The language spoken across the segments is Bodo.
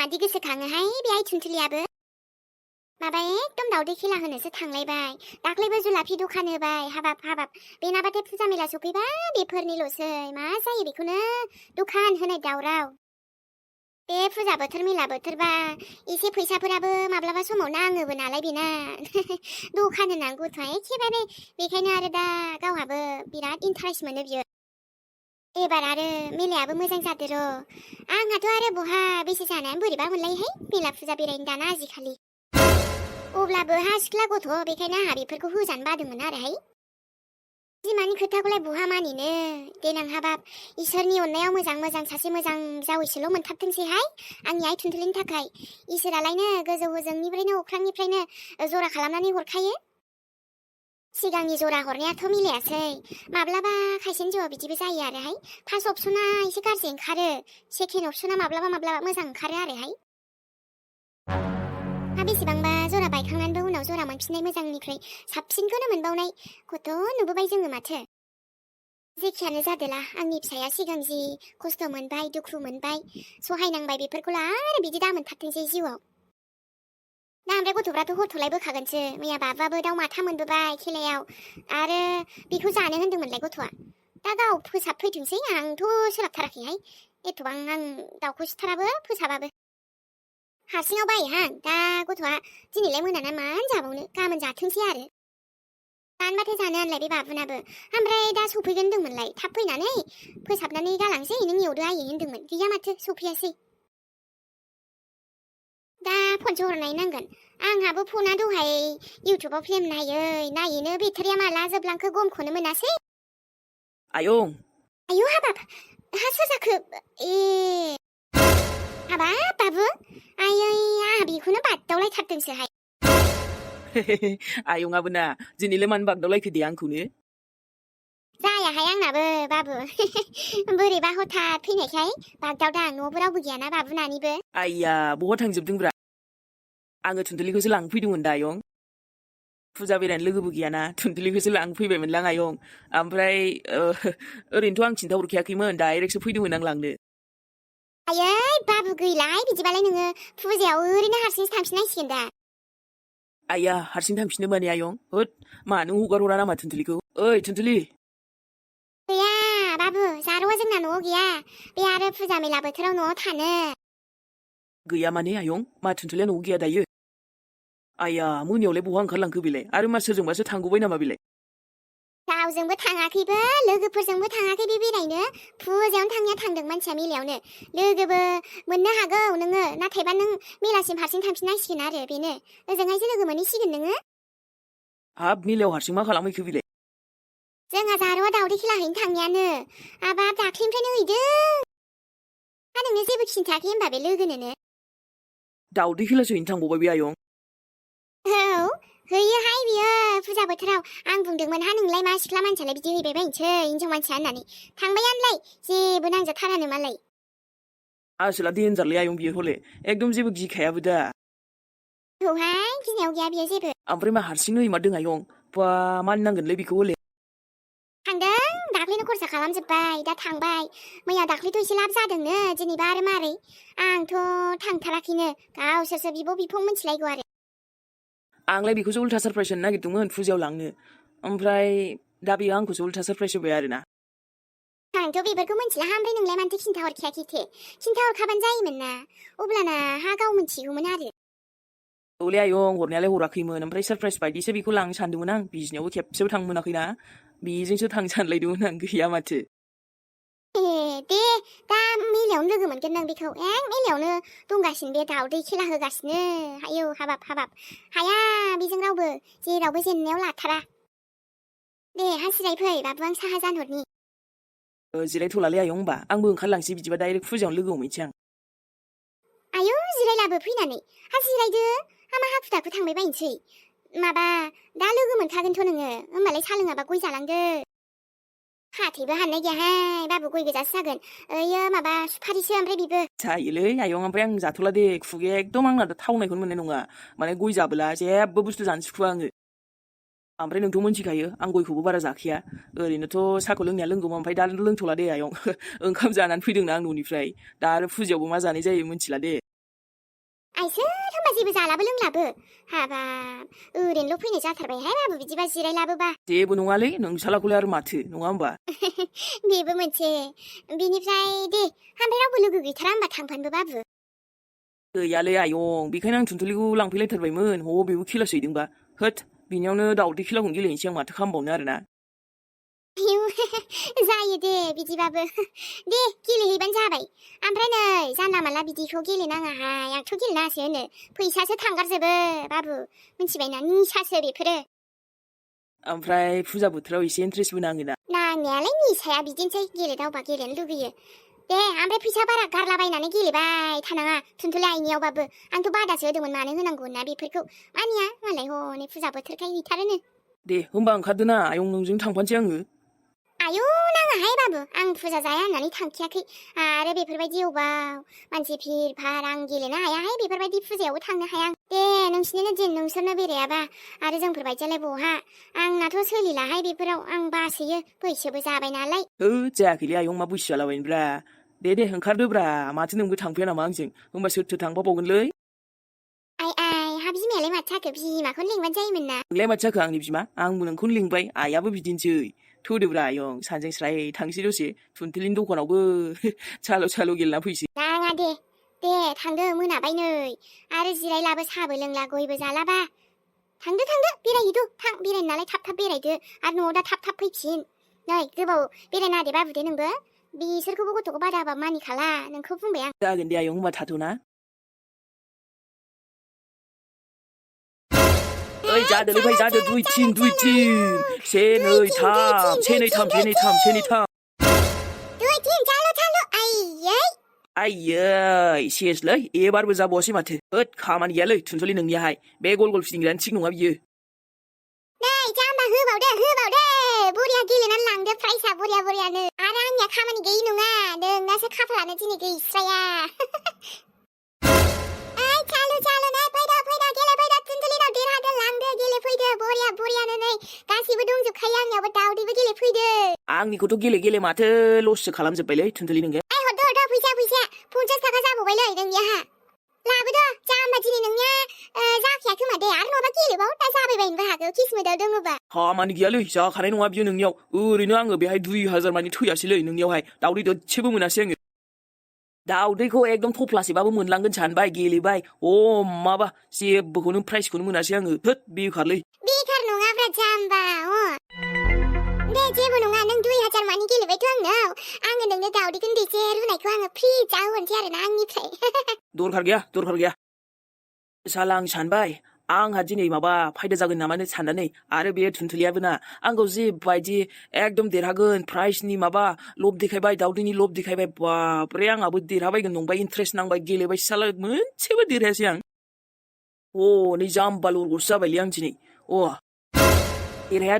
मादि गोसोखाङोहाय बे आइ थुनथुलियाबो माबा एकदम दावदै खेला होनोसो थांलायबाय दाख्लैबो जुलाफि दखान होबाय हाबाब बेनाबाथाय फुजा मेला सफैबा बेफोरनिल'सै मा जायो बेखौनो दखान होनाय दावराव बे फुजा बोथोर मेला बोथोरबा एसे फैसाफोराबो माब्लाबा समाव नाङोबो नालाय बेना दखान होनानै गथ'आ एखेबारे बेखायनो आरो दा गावहाबो बिराद इन्टारेस्ट मोनो बियो एबार आरो मेलायाबो मोजां जादो र' आंहाथ' आरो बहा बैसो जानानै बोरैबा मोनलायोहाय मेला फुजा बेरायनो दाना आजिखालि अब्लाबो हा सिख्ला गथ' बेखायनो आंहा बेफोरखौ होजानो बादोंमोन आरोहाय बिमानि खोथाखौलाय बहा मानिनो देनां हाबाब इसोरनि अननायाव मोजां सासे मोजां जावैसोल' मोनथारथोंसैहाय आंनि आइ थुनथुलिनि थाखाय इसोरालायनो गोजौ होजोंनिफ्रायनो अख्रांनिफ्रायनो जरा खालामनानै हरखायो सिगांनि जरा हरनायाथ' मिलायासै माब्लाबा खायसेनि जिउआव बिदिबो जायो आरोहाय फार्स्ट अपसना एसे गाज्रि ओंखारो सेकेन्ड अपसना माब्लाबा मोजां ओंखारो आरोहाय बेसेबांबा जरा बायखांनानैबो उनाव जरा मोनफिननाय मोजांनिख्रुइ साबसिनखौनो मोनबावनाय खथ' नुबोबाय जोङो माथो जेखियानो जादोला आंनि फिसाया सिगां जि खस्थ' मोनबाय दुखु मोनबाय सहायनांबाय बेफोरखौलाय आरो बिदि दामोनथारथोंसै जिउआव दा ओमफ्राय गथ'फ्राथ' हरथ'लाय बोखागोनसो मैया बाबाबो दाउ माथा मोनबोबाय खेलायाव आरो बेखौ जानो होन्दोंमोनलाय गथ'आ दा गाव फोसाबफैथोंसै आंथ' सोलाबथाराखैहाय एथ'बां आं दाउखौ सिथाराबो फोसाबाबो हारसिङाव बायोहां दा गथ'आ दिनैलाय मोनाना मानो जाबावनो गाबोन जाथोंसै आरो जानबाथाय जानो आनलाय बे बाबुनाबो ओमफ्राय दा सफैगोन होन्दोंमोनलाय थाब फैनानै फोसाबनानै गालांसै नों एवदो आयै होन्दोंमोन गैया माथो सफैयासै दा फनसो हरनाय नांगोन आंहाबो फना दहाय इउटुबाव फिल्म नायैनो बेटारिया माला जोबलांखो गमखौनो मोनासै आयं आयौ हाबाब हा सोर जाखो हाबाब बाबु आयै आंहा बेखौनो बागदावलायथारदोंसोहाय आयंआबो ना दिनैलाय मानो बागदावलायखो दे आंखौनो जायाहाय आंनाबो बाबु बोरैबा हथात फैनायखाय बागदावदां न'आवबो रावबो गैयाना बाबु नानिबो आइया बहा थांजोबदोंब्रा आङो थुनथुलिखौसो लांफैदोंमोन दा आयं फुजा बेरायनो लोगोबो गैयाना थुनथुलिखौसो लांफैबायमोनलां आयं ओमफ्राय ओरैनोथ' आं खिन्थाहरखायाखैमोन डाइरेक्टसो फैदोंमोन आं लांनो आयै बाबु गैलाय बिदिबालाय नोङो फुजायाव ओरैनो हारसिंसो थांफिननांसिगोन दा आइया हारसिं थांफिननो माने आयं होद मानो हगार हरा नामा थुनथुलिखौ ओइ थुनथुलि गैया बाबु जारौआ जोंना न'आव गैया बे आरो फुजा मेला बोथोराव न'आव थानो गैया माने आयं मा थुनथुलिया न'आव गैया दायो आइया मोनायावलाय बहा ओंखारलांखो बेलाय आरो मा सोरजोंबासो थांगौबाय नामा बेलाय रावजोंबो थाङाखैबो लोगोफोरजोंबो थाङाखै बे बेरायनो फुजायावनो थांनाया थांदों मानसिया मेलायावनो लोगोबो मोननो हागौ नोङो नाथायबा नों मेलासिम हारसिं थांफिननांसिगोन आरो बेनो ओजोंहायसो लोगो मोनहैसिगोन नोङो हाब मेलायाव हारसिं मा खालामहैखो बेलाय जोंहा जारौआ दावदै खेला हैनो थांनायानो हाबाब दाख्लैनिफ्रायनो हैदों हा नोंनो जेबो खिन्थायाखै होनबा बे लोगोनोनो दावदै खेलासो हैनो थांबावबाय बे आयं औ हैयोहाय बियो फुजा बोथोराव आं बुंदोंमोन हा नोंलाय मा सिख्ला मानसियालाय बिदि हैबाय बायनोसै हिनजाव मानसिया होननानै थांबायानोलाय जेबो नांजाथारानो मालाय आसोला देनजारलै आयं बियो हले एकदम जेबो गिखायाबो दा औहाय गिनायाव गैया बियो जेबो ओमफ्राय मा हारसिंनो हैमारदों आयं बा मानिनांगोनलै बेखौ हले थांदों दाख्लैनो खरसा खालामजोब्बाय दा थांबाय मैया दाख्लैथ' एसे लाब जादोंनो दिनैबा आरो मारै आंथ' थांथाराखैनो गावसोरसो बिब' बिफं मिथिलायगौ आरो आंलाय बेखौसो उल्था सारप्राइज होनो नागिरदोंमोन फुजायाव लांनो ओमफ्राय दा बेयो आंखौसो उल्था सारप्राइज होबाय आरोना आंथ' बेफोरखौ मिथिला ओमफ्राय नोंलाय मानोथो खिन्थाहरखायाखैथे खिन्थाहरखाबानो जायोमोन ना अब्लाना हा गाव मिथिगौमोन आरो औलै आयं हरनायालाय हराखैमोन ओमफ्राय सारप्राइज बायदिसो बेखौ लांनो सानदोंमोन आं बिजिनियावबो खेबसेबो थांनो मोनाखैना बेजोंसो थांनो सानलायदोंमोन आं गैया माथो दे दा मेलायावनो लोगो मोनगोन नों बेखौ मेलायावनो दंगासिनो बे दावदै खेला होगासिनो आयौ हाबाब हाया बेजों रावबो जेरावबो जेननायाव लाथारा दे हासिराय फै बाबु आं साहा जानहरनि जिरायथ'लालै आयं होमबा आंबो ओंखारलांसै बिदिबा डाइरेक्ट फुजायावनो लोगो हमहैसै आं आयौ जिरायलाबो फैनानै हा जिरायदो हा मा हाखु दाखु थांबाय बायनोसै माबा दा लोगो मोनखागोनथ' नोङो होमबालाय सा लोङाबा गय जालांदो हाथैबो हाननाय गैयाहाय बाबु गय गोजासो जागोन ओइयो माबा सुफारिसो ओमफ्राय बेबो जायोलै आयं ओमफ्राय आं जाथ'ला दे खुगाया एकदम आंना थावनायखौनो मोननाय नङा माने गय जाबोला जेबो बुस्थु जानो सुखुवा आङो ओमफ्राय नोंथ' मोनथिखायो आं गयखौबो बारा जाखाया ओरैनोथ' साहाखौ लोंनाया लोंगौमोन ओमफ्राय दा लोंथ'ला दे आयं ओंखाम जानानै फैदोंना आं न'निफ्राय दा आरो फुजायावबो मा जानाय जायो मोनथिला दे जालाबो लोंलाबो हाबाब ओरैनोल' फैनाय जाथारबायहाय बाबु बिदिबा जिरायलाबोबा जेबो नङालै नोंसालाखौलाय आरो माथो नङा होमबा बेबो मोनसे बिनिफ्राय दे ओमफ्राय रावबो लोगो गैथारा होमबा थांफानोबो बाबु गैयालै आयं बेखायनो आं थुनथुलिखौ लांफैलायथारबायमोन बेबो खेलासो हैदोंबा होद बिनियावनो दाउदै खेलाखौनो गेलेनोसै आं माथो खालामबावनो आरोना आयौ जायो दे बिदिबाबो दे गेलेहैबानो जाबाय ओमफ्राय नै जानला मानला बिदिखौ गेलेनाङाहाय आंथ' गेलेनाङासो होनो फैसासो थांगारजोबो बाबु मिथिबायना निसासो बेफोरो ओमफ्राय फुजा बोथोराव एसे इन्ट्रेस्टबो नाङोना नांनायालाय निसाया बिदिनोसै गेलेदावबा गेलेनो लुगैयो दे ओमफ्राय फैसा बारा गारलाबायनानै गेलेबाय थानाङा थुनथुलि आइनियावबाबो आंथ' बादासो होदोंमोन मानो होनांगौ होनना बेफोरखौ मानिया मालाय हनै फुजा बोथोरखाय हैथारोनो दे होमबा ओंखारदोना आयं नोंजों थांफानोसै आङो आयौ नाङाहाय बाबु आं फुजा जाया होननानै थांखायाखै आरो बेफोरबायदि अबाव मानसि भिर भार आं गेलेनो हायाहाय बेफोरबायदि फुजायावबो थांनो हाया दे नोंसिनिनो दिन नोंसोरनो बेरायाबा आरो जोंफोरबायदियालाय बहा आंनाथ' सोलिलाहाय बेफोराव आं बासोयो बैसोबो जाबाय नालाय जायाखैलै आयं मा बैसो जालाबायनोब्रा दे ओंखारदोब्रा माथो नोंबो थांफाया नामा आंजों होमबा सोरथो थांफाबावगोनलै आइ हा बिमायालाय माथो जाखो बिमाखौनो लिंबानो जायोमोन ना नोंलाय माथो जाखो आंनि बिमा आंबो नोंखौनो लिंबाय आइयाबो बिदिनोसै थोदोब्रा आयं सानजों स्राय थांसै दसे थुनथुलिनि दखानावबो साल' गेलेना फैसै नाङा दे थांदो मोनाबाय नै आरो जिरायलाबो साहाबो लोंला गयबो जालाबा थांदो बेरायहैदो थां बेरायनो नालाय थाब बेरायदो आरो न'आव दा थाब फैफिन नै गोबाव बेरायना दे बाबु दे नोंबो बिसोरखौबो गथ'खौ बादा होबा मानिखाला नोंखौ बुंबाय आं जागोन दे आयं होमबा थाथ'ना ओइ जादोलै भाइ जादो दुइ थिन से नै थाम आइयै सेसलै एबारबो जाबावासै माथो होद खामानि गैयालै थुनथुलि नोंनियाहाय बे गल फिदिंग्रायानो थिग नङा बियो नै जाम्बा होबावदो बरिया गेलेनानै लांदो प्राइसा बरियानो आरो आंनिया खामानि गैयि नङा नोंनासो खाफालानो दिनै गैस्राया चालु नै फैदो गेलेफैदो थुनथुलिनाव देरहादो लांदो गेलेफैदो बरियानो नै गासिबो दंजोबखायो आंनियावबो दाउदैबो गेलेफैदो आंनिखौथ' गेले माथो लससो खालामजोब्बायलै थुनथुलि नोङो हरदो फैसा 50 थाखा जाबावबायलै नोंनियाहा लाबोदो जाम्बा दिनै नोंनिया जाखाया खोमा दे आरो नङाबा गेलेबाव दा जाबायबायनोबो हागौ किस्मोदाव दङबा खामानि गैयालै जाखानाय नङा बियो नोंनियाव ओरैनो आङो बेहाय 2000 मानि थैयासैलै नोंनियावहाय दाउदै दसेबो मोनासै आङो दाउदैखौ एकदम थफ्लासेबाबो मोनलांगोन सानबाय गेलेबाय माबा जेबोखौनो प्राइजखौनो मोनासै आङो होद बेखारलै बेखार नङाब्रा जाम्बा दे जेबो नङा नों 2000 मानि गेलेबायथ' आङो नोंनो दाउदै गुन्दैसे रुनायखौ आङो फ्रि जाहोहरनोसै आरोना आंनिफ्राय दरखार गैया साला आं सानबाय आंहा दिनै माबा फायदा जागोन नामानो साननानै आरो बे थुनथुलियाबो ना आंखौ जिबायदि एकदम देरहागोन प्राइजनि माबा लब देखायबाय दाउदैनि लब देखायबाय बापरे आंहाबो देरहाबायगोन नंबाय इन्ट्रेस्ट नांबाय गेलेबाय साला मोनसेबो देरहायासै आं नै जाम्बा लरगसो जाबायलै आं दिनै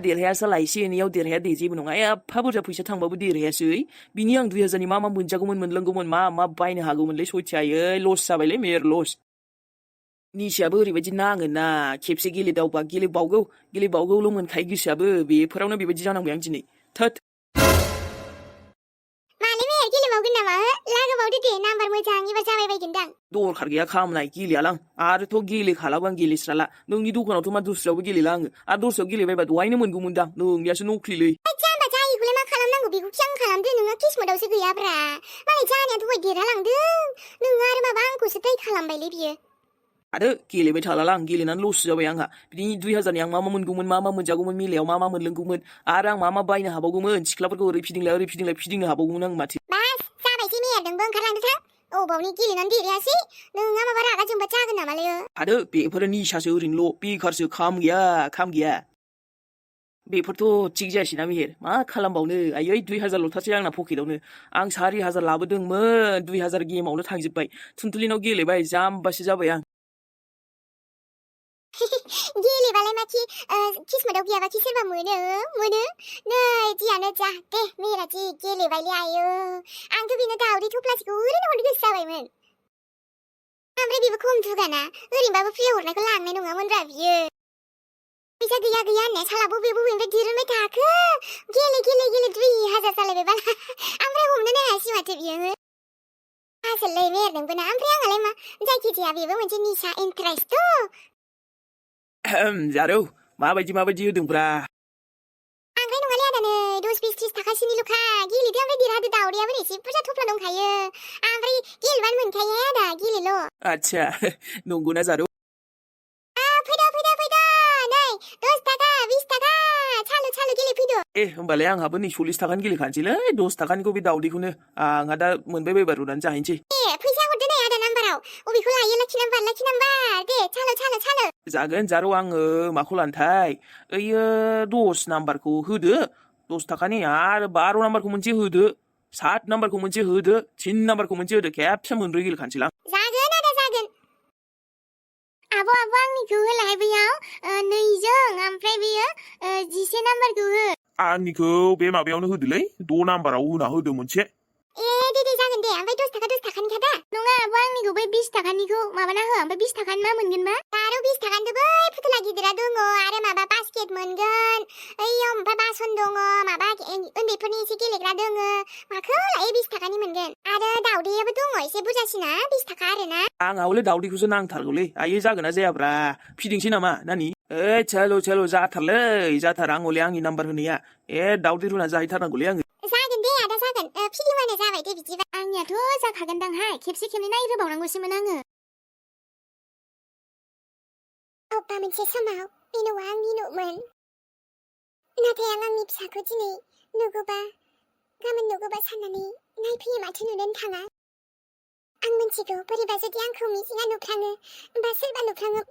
देरहाया साला एसे एनैयाव देरहाया दे जेबो नङा एफा बुरजा फैसा थांबाबो देरहायासै बिनि आं 2000नि मा मोनजागौमोन मोनलोंगौमोन मा बायनो हागौमोनलै सयथियायै लस जाबायलै मेर लस निसायाबो ओरैबायदि नाङोना खेबसे गेलेदावबा गेलेबावगौल' मोनखायो गोसोआबो बेफोरावनो बेबायदि जानांबाय आं दिनै थोद मालै मेहेर गेलेबावगोन नामा लागाबावदो दे नाम्बार मोजां एबार जाबायबायगोनदां दरखार गैया खालामनाय गेलेयालां आरोथ' गेलेखालाबो आं गेलेस्राला नोंनि दखानावथ' मा दस्रायावबो गेलेला आङो आरो दस्रायाव गेलेबायबा दहायनो मोनगौमोनदां नोंनियासो नख्लिलै जाम्बा जायैखौलाय मा खालामनांगौ बेखौखि आं खालामदो नोङो किस्मोदावसो गैयाब्रा मालाय जानाया दहाय देरहालांदों नोङो आरो माबा आंखौसो दाय खालामबायलै बियो आरो गेलेबाय थालाला आं गेलेनानै लससो जाबाय आंहा बिदिनो 2000नि आं मा मोनगौमोन मा मोनजागौमोन मेलायाव मा मोनलोंगौमोन आरो आं मा बायनो हाबावगौमोन सिख्लाफोरखौ ओरै फिदिंनो हाबावगौमोन आं माथो बास जाबायसै मेहेर नोंबो ओंखारलांदो थां अबावनि गेलेनानै देरहायासै नोंहा माबा रागा जोंबा जागोन नामालै आरो बेफोरो निसासो ओरैनोल' बेखारसो खाम गैया बेफोरथ' थिग जायासैना मेहेर मा खालामबावनो आयै 2000 ल'थारसै आंना पकेटावनो आं 4000 लाबोदोंमोन 2000 गेमावनो थांजोब्बाय थुनथुलिनाव गेलेबाय जाम्बासो जाबाय आं गेलेबालाय माखि किस्मोदाव गैयाबाखि सोरबा मोनो नै दियानो जा दे मेहेरा जि गेलेबायलै आयो आंथ' बेनो दाउदै थफ्लासेखौ ओरैनो हरनो गोसो जाबायमोन ओमफ्राय बेबो खम दुगाना ओरैनोबाबो फ्रियाव हरनायखौ लांनाय नङामोनब्रा बियो फैसा गैया होननाया साला बबेनिफ्राय दिरुनबाय थाखो गेले 2000 जालायबायबा ओमफ्राय हमनोनो हायासै माथो बियो आसोललै मेहेर नोंबो ना ओमफ्राय आंहालाय मा जायखिजाया बेबो मोनसे निसा इन्टारेस्ट जारौ माबायदि होदोंब्रा आंलाय नङालै आदा नै 10-20-30 थाखासोनिल'खा गेलेदो ओमफ्राय देरहादो दावदैयाबो एसे बुरजा थफ्ला दंखायो ओमफ्राय गेलेबानो मोनखायो आदा गेलेल' आच्छा नंगौना जारौ फैदो नै 10 थाखा 20 थाखा चालु गेलेफैदो होमबालाय आंहाबो नै 40 थाखानि गेलेखानोसैलै 10 थाखानिखौ बे दावदैखौनो आंहा दा मोनबाय बायबा रुनानै जाहैनोसै फैसा हरदो नै आदा नाम्बाराव अबेखौ लायो लाखि नाम्बार दे चालु जागोन जारौ आङो माखौ लानोथाय ओइयो 10 नाम्बारखौ होदो 10 थाखानि आरो 12 नाम्बारखौ मोनसे होदो 7 नाम्बारखौ मोनसे होदो 3 नाम्बारखौ मोनसे होदो खेबसे मोनब्रै गेलेखानोसैलां जागोन आदा जागोन आब' आंनिखौ होलाहाय बैयाव 2जों ओमफ्राय बेयो 11 नाम्बारखौ हो आंनिखौ बे माबायावनो होदोलै 6 नाम्बाराव होना होदो मोनसे दे जागोन दे ओमफ्राय 10 थाखानि खोथा नङा आब' आंनिखौ बै 20 थाखानिखौ माबाना हो ओमफ्राय 20 थाखानि मा मोनगोनबा आरो 20 थाखानि बै फुथुला गिदिरा दङ आरो माबा बास्केट मोनगोन ओइयाव ओमफ्राय बासन दङ माबा उन्दैफोरनि एसे गेलेग्रा दङ माखौ लायो 20 थाखानि मोनगोन आरो दावदैयाबो दङ एसे बुरजासिना 20 थाखा आरोना आंहा हले दावदैखौसो नांथारगौलै आयै जागोना जायाब्रा फिदिंसै नामा नानि चलो जाथार आं हले आंनि नाम्बार होनाया दावदै रुना जाहैथारनांगौलै आङो जागोन दे आदा जागोन फिदिंबानो जाबाय दे बिदिबा आंनियाथ' जाखागोनदांहाय खेबसे खेबनै नायग्रोबावनांगौसोमोन आङो अब्बा मोनसे समाव बे न'आ आंनि न'मोन नाथाय आं आंनि फिसाखौ दिनै नुगौबा गाबोन नुगौबा साननानै नायफैयो माथो नुनोनो थाङा आं मिथिगौ बोरैबा जुदि आंखौ मिजिङा नुफ्लाङो बा सोरबा नुफ्लाङो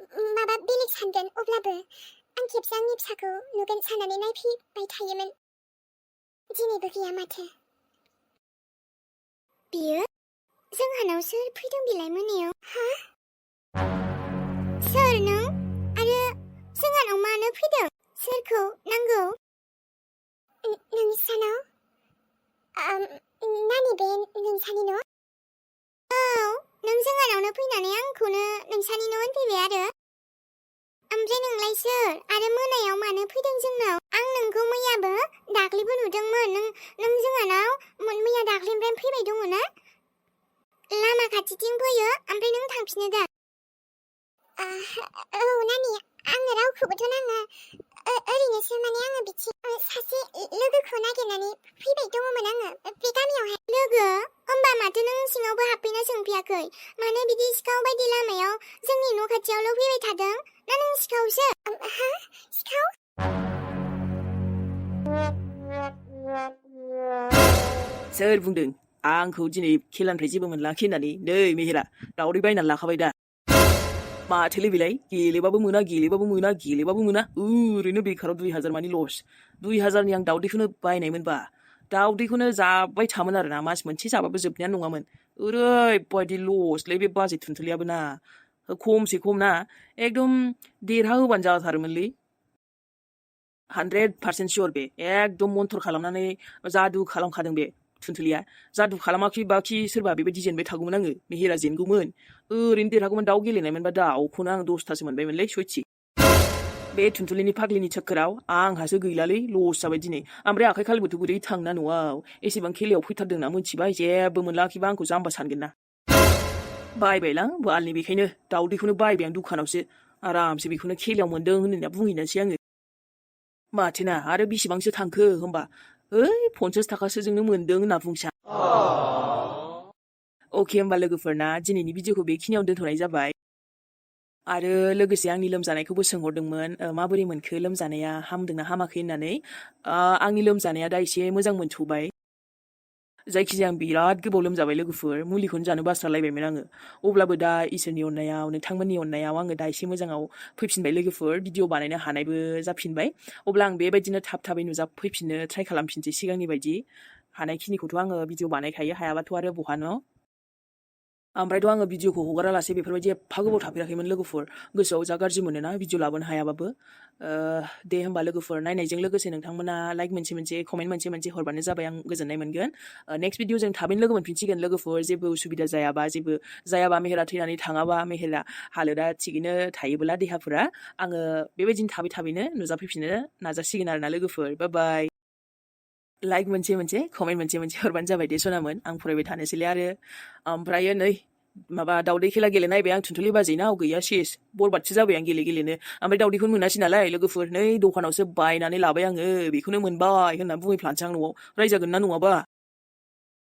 माबा बेलेग सानगोन अब्लाबो आं खेबसे आंनि फिसाखौ नुगोन साननानै नायफैबाय थायोमोन दिनैबो गैया माथो बियो जोंहानाव सोर फैदों बिलाय मोनायाव सोर नों आरो जोंहानाव मानो फैदों सोरखौ नांगौ नोंसानाव नानि बे नोंसानि न' नों जोंहानावनो फैनानै आंखौनो नोंसानि न' होनफैबाय आरो ओमफ्राय नोंलाय सोर आरो मोनायाव मानो फैदों जोंनाव आं नोंखौ मैयाबो दाख्लैबो नुदोंमोन नों जोंहानाव मैया दाख्लैनिफ्राय फैबाय दङ ना लामा खाथिथिं फैयो ओमफ्राय नों थांफिनो दा औ नानि आङो रावखौबोथ' नाङा ओरैनोसो माने आङो बिथिं सासे लोगोखौ नागिरनानै फैबाय दङमोन आङो बे गामियावहाय लोगो होमबा माथो नों सिङावबो हाबफैना सोंफैयाखै मानो बिदि सिखाव बायदि लामायाव जोंनि न' खाथियावल' फैबाय थादों ना नों सिखावसो सिखाव सोर बुंदों आंखौ दिनै खेलानिफ्राय जेबो मोनलाखै होननानै नै मेहेरा दावदै बायनानै लाखाबाय दा माथोलै बेलाय गेलेबाबो मोना ओरैनो बेकाराव 2000 मानि लस 2000नि आं दावदैखौनो बायनायमोनबा दावदैखौनो जाबाय थामोन आरोना मास मोनसे जाबाबो जोबनायानो नङामोन ओरैबायदि लसलै बे बाजै थुनथुलियाबो ना खमसे खम ना एकदम देरहा होबानो जाथारोमोनलै 100% सियर बे एकदम मन्थर खालामनानै जादु खालामखादों बे थुनथुलिया जादु खालामाखै बाखि सोरबा बेबायदि जेनबाय थागौमोन आङो मेहेरा जेनगौमोन ओरैनो देरहागौमोन दाउ गेलेनायमोनबा दाउखौनो आं 10थासो मोनबायमोनलै सयथि बे थुनथुलिनि फाग्लिनि चक्कराव आंहासो गैलालै लस जाबाय दिनै ओमफ्राय आखाइ खालिबोथ' बोरै थांना न'आव एसेबां खेलायाव फैथारदोंना मोनथिबाय जेबो मोनलाखैबा आंखौ जाम्बा सानगोन ना बायबायलां बालनि बेखायनो दावदैखौनो बायबाय आं दुखानावसो आरामसे बेखौनो खेलायाव मोन्दों होनना बुंहैनोसै आङो माथोना आरो बेसेबांसो थांखो होमबा 50 थाखासोजोंनो मोन्दों होनना बुंसै अके होमबा लोगोफोरना दिनैनि भिडिअखौ बेखिनियाव दोनथ'नाय जाबाय आरो लोगोसे आंनि लोमजानायखौबो सोंहरदोंमोन माबोरै मोनखो लोमजानाया हामदोंना हामाखै होननानै आंनि लोमजानाया दा एसे मोजां मोनथ'बाय जायखिजाया आं बिराद गोबाव लोमजाबाय लोगोफोर मुलिखौनो जानो बास्रालायबायमोन आङो अब्लाबो दा इसोरनि अननायाव नोंथांमोननि अननायाव आङो दा एसे मोजाङाव फैफिनबाय लोगोफोर भिडिअ बानायनो हानायबो जाफिनबाय अब्ला आं बेबायदिनो थाबै नुजाफैफिननो ट्राइ खालामफिनसै सिगांनि बायदि हानायखिनिखौथ' आङो भिडिअ बानायखायो हायाबाथ' आरो बहानो ओमफ्रायथ' आङो भिडिअखौ हगारालासे बेफोरबायदि एफा गोबाव थाफेराखैमोन लोगोफोर गोसोआव जा गाज्रि मोनोना भिडिअ लाबोनो हायाबाबो दे होमबा लोगोफोर नायनायजों लोगोसे नोंथांमोना लाइक मोनसे कमेन्ट मोनसे हरबानो जाबाय आं गोजोननाय मोनगोन नेक्स्ट भिडिअ जों थाबैनो लोगो मोनफिनसिगोन लोगोफोर जेबो उसुबिदा जायाबा मेहेरा थैनानै थाङाबा मेहेरा हालोदा थिगैनो थायोब्ला देहाफोरा आङो बेबायदिनो थाबैनो नुजाफैफिननो नाजासिगोन आरोना लोगोफोर बाय लाइक मोनसे कमेन्ट मोनसे हरबानो जाबाय दे सनामोन आं फरायबाय थानोसैलै आरो ओमफ्रायो नै माबा दाउदै खेला गेलेनायबाय आं थुनथुलि बाजैनाव गैया सेस बरबादसो जाबाय आं गेलेनो ओमफ्राय दाउदैखौनो मोनासै नालाय लोगोफोर नै दखानावसो बायनानै लाबाय आङो बेखौनो मोनबाय होनना बुंहैफ्लानोसै आं न'आव रायजागोन ना नङाबा